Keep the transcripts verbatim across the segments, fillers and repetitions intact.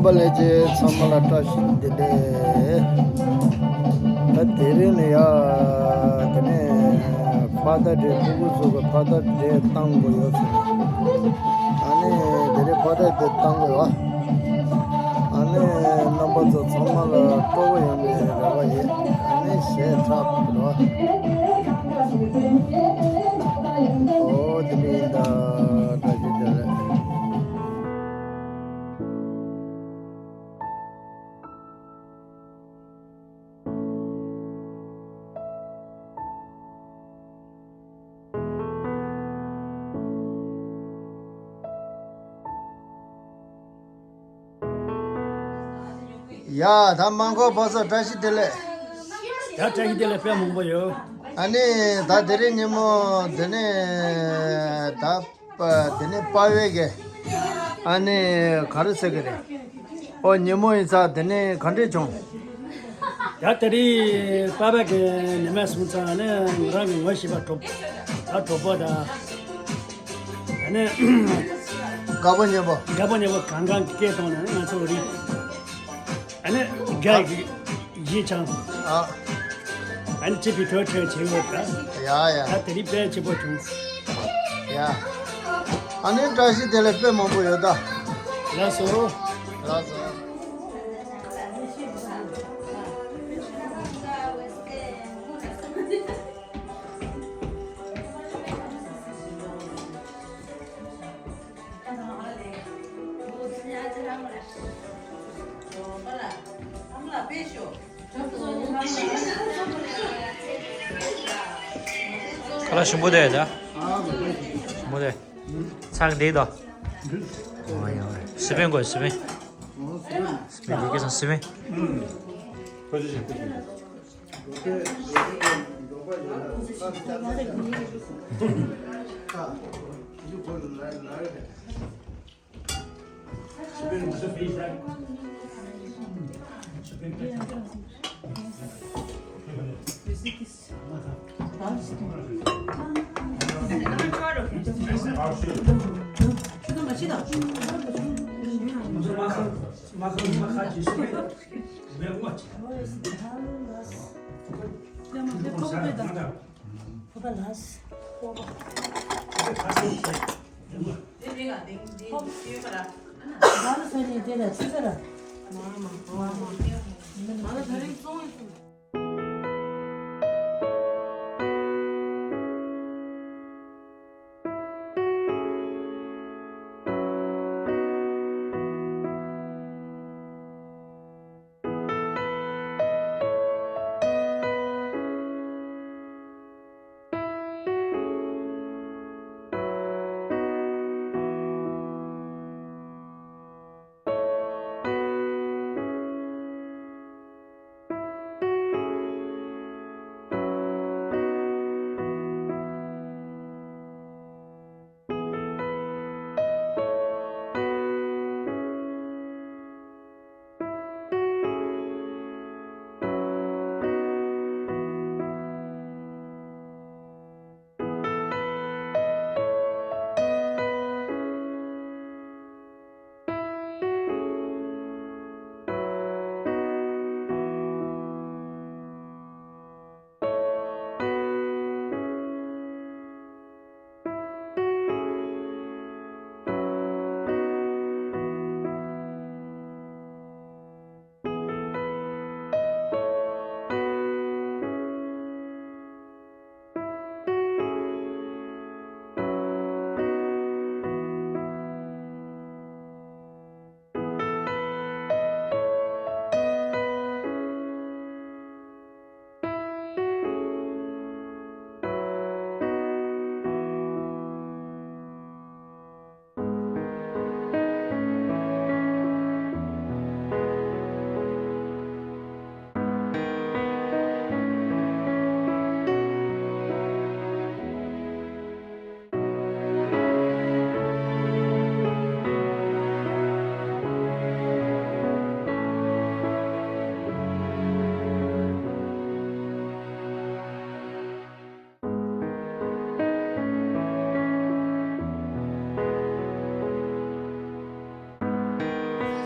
པ་ལས་ཀྱི་ཚང་མ་ལ་བཀྲ་ཤིས་བདེ་ལེགས། ད་དེ་རིང་ནས་ཡ་དེ་ནས་ཕ་ད་འདྲེ་ཕྲུ་གུ་ཚོ་གི་ཕ་ད་འདྲེ་བཏང་དགོས་ཡོད་ཟེར། ཨ་ནི་དེ་རིང་ཕ་ད་འདྲེ་བཏང་དགོས་ཡོད། ཨ་ནི་རྣམ་པ་ཚོ་ཚང་མ་ལ་སྤྲོ་བོ་ཡོང་བའི་རེ་བ་ཡོད། ཨ་ནི་ཞེ་དྲག་པོ་རེད་བ། ཨོ་དེ་འདྲ་ཡིན་ད། བཀྲ་ཤིས་བདེ་ལེགས། ཡ་ད་མང་ཁོག་བ་ས་བཀྲ་ཤིས་བདེ་ལེགས། ད་བཀྲ་ཤིས་བདེ་ལེགས་དཔེ་མང་པོ་ཡོད། ཨ་ནི་ད་དེ་རིང་ཉིན་མོ་དེ་ནས་ད། པ་དེ་ནས་པ་ཝེ་གི་ཨ་ནི་ག་རེ་ཟེར་གི་རེད། ཨོ་ཉིན་མོ་ཡིན་ཙང་དེ་ནས་ག་འདྲས་བྱུང་། ཡ་དེ་རིང་པ་ཝེ་གི་ཉི་མ་སོང་ཙང་ནི་ང་རང་གི་ངོ་ཤེས་པ་གྲོགས་ད་གྲོགས་པོ་དང་ཨ་ནི་དགའ་པོ་ཉེ་པོ། དགའ་པོ་ཉེ་པོ་གང་གང་གི་སྐད་བཏང་ནས་ང་ཚོ་རིག་ཨ་ནི་རྒྱ་ཡི་ཡིག་ཆང་། ཨ། ཨ་ནི་ཅི་ཕི་ཁྲོ་ཁྲོ་བྱེད་ཡོད་ད། ཡ་ཡ། ད་དེ་རིང་དཔེ་སྐྱིད་པོ་བྱུང་། ཡ། ཨ་ནི་བཀྲ་ཤིས་བདེ་ལེགས་དཔེ་མང་པོ་ཡོད་ད། ལགས་སོ། ལགས་སོ། ཁ་ལག་ཞིམ་པོ་དེ་ད། ཞིམ་པོ་དེ། ཚགས་འདི་དང་། ཨོ་ཡ། སི་པན་དགོས་སི་པན། སི་པན་འདི་སྐད་སང་སི་པན།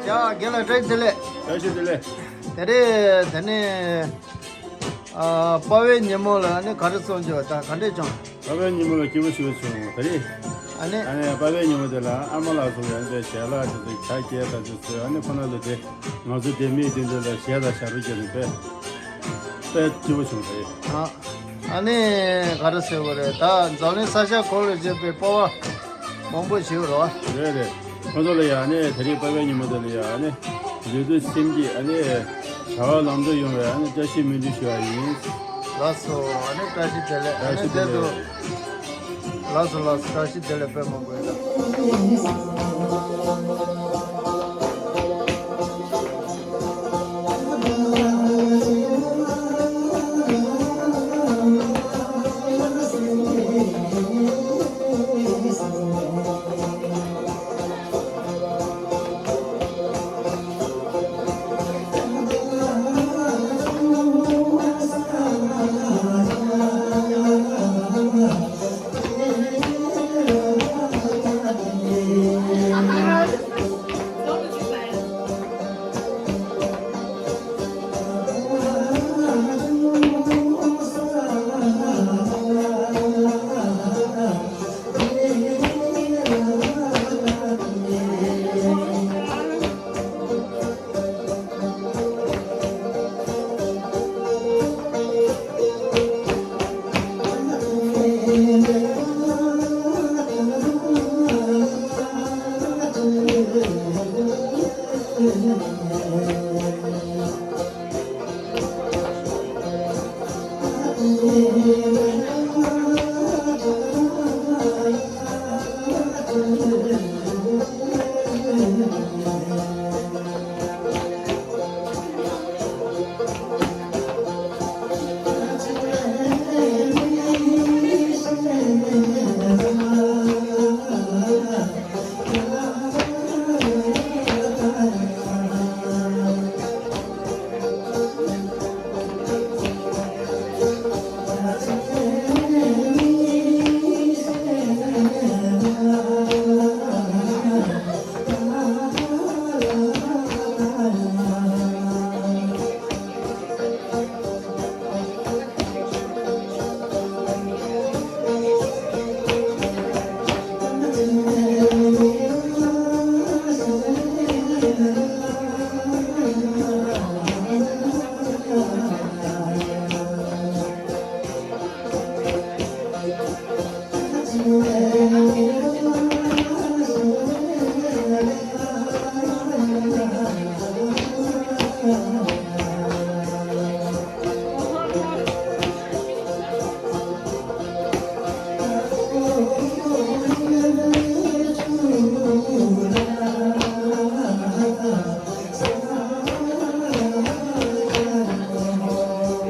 ཡ་རྒན་ལགས་བཀྲ་ཤིས་བདེ་ལེགས། བཀྲ་ཤིས་བདེ་ལེགས། དེ་རེད་དེ་ནས་ཨ་པ་ཝའི་ཉིན་མོ་ལ་ཨ་ནི་ག་རེ་གསུང་རྒྱུ་ད་ག་འདྲས་བྱུང་། པ་ཝའི་ཉིན་མོ་ལ་སྐྱིད་པོ་ཞེ་པོ་བྱུང་། དེ་རེད། ཨ་ནི་ཨ་ནི་པ་ཝའི་ཉིན་མོ་དེ་ལ་ཨ་མ་ལགས་ཚོ་ཡང་དེ་ཞལ་ལག་དེ་ཚོ་ཇ་བསྐྱལ་ད་དེ་ཚོ་ཨ་ནི་ཁོ་ན་ཚོ་དེ་ང་ཚོ་དེ་མི་དེ་འདྲ་ལ་ཞལ་ལག་ཞབས་བྲོ་བརྒྱབ་ནས་དཔེ་དཔེ་སྐྱིད་པོ་བྱུང་། དེ་རེད། ཨ་ཨ་ནི་ག་རེ་ཟེར་དགོས་རེད། ད་འཛམ་གླིང་ས་ཆ་གང་ལ་ཡོད་པའི་པ་ཝ་མང་པོ་ཞིག་རེད་བ། རེད་རེད། ཁོ་ཚོ་ལ་ཡང་ནི་དེ་རིང་པ་ཝའི་ཉིན་མོ་དེ་ལ་ཡང་ནི་ལུས་འདོད་སེམས་སྐྱིད་ཨ་ནི་བྱ་བ་ལམ་འགྲོ་ཡོང་བའི་ཨ་ནི་བཀྲ་ཤིས་སྨོན་འདུན་ཞུ་བ་ཡིན། ལགས་སོ། ཨ་ནི་བཀྲ་ཤིས་བདེ་ལེགས། ཨ་བཀྲ་ནི་ཤིས་བདེ་བདེ་འདུག་ལེགས། ལགས་སོ་ལགས་སོ། བཀྲ་ཤིས་བདེ་ལེགས། དཔེ་མང་པོ་ཡོད་ལ།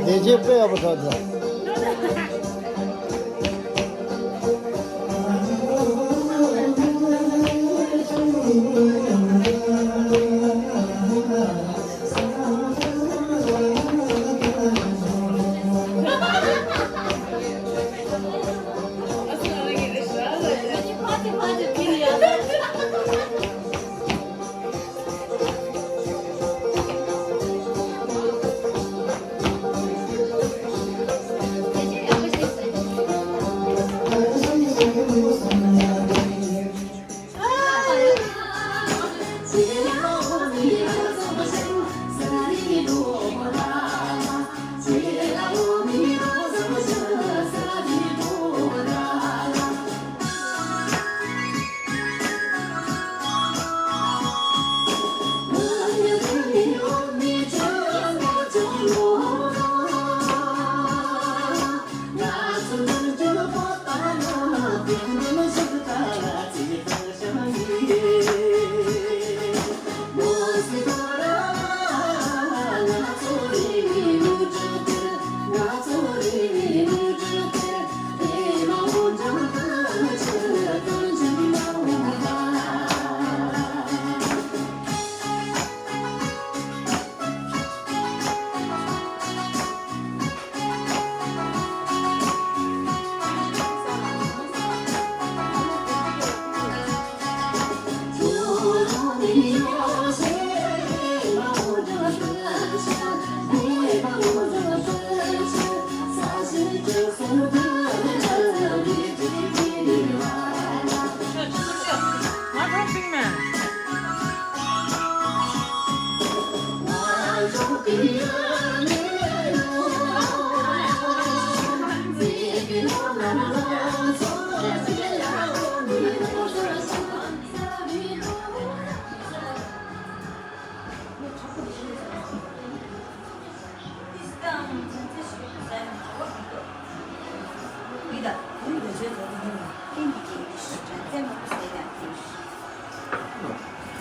བདེ་སྐྱིད་དཔེ་ཡག་པོ་ཐོབ་ཐལ།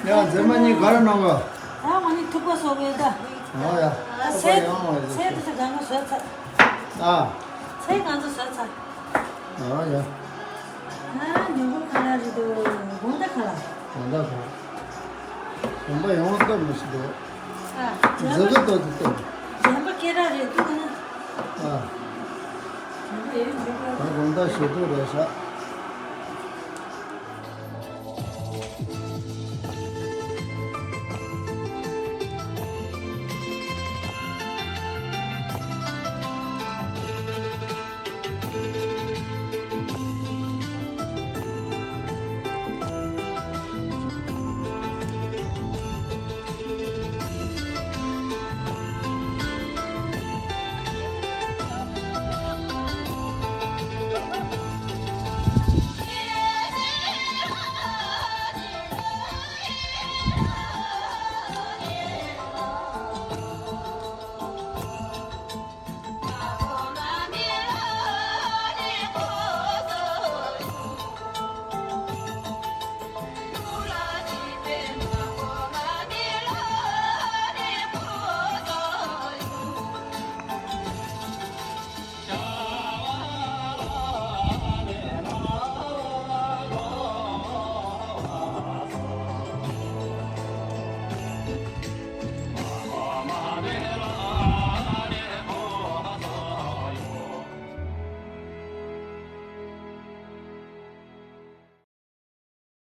ཡ། མཛེས་མ་གཉིས་ག་རེ་གནང་ག། ད་ང་ནི་ཐུག་པ་བཟོ་གི་ཡོད་ད། ཨོ་ཡ། ཚལ་ཚལ་དེ་ཚོ་གང་ག་བཟོས་ཚར། ཨ། ཚལ་གང་ཚོ་བཟོས་ཚར། ཨོ་ཡ། ཨ། ཉོ་གོ་ཁ་ལག་རེད་འདུག་དགོང་དག་ཁ་ལག་དགོང་དག་ཁ་ལག་དགོང་པ་ཡོང་བ་སྟབས་མི་ཤེས་འདུག་ཨ། མཛེས་པ་ཏོག་ཙམ་སྟབས། ལྗོན་པ་སྐད་གྲགས་རེད་འདུག་ན། ཨ། ལྗོན་པ་ཡོད་ལྗོན་པ། ད་དགོང་དག་ཞོགས་དྲུག་རེད་ཤག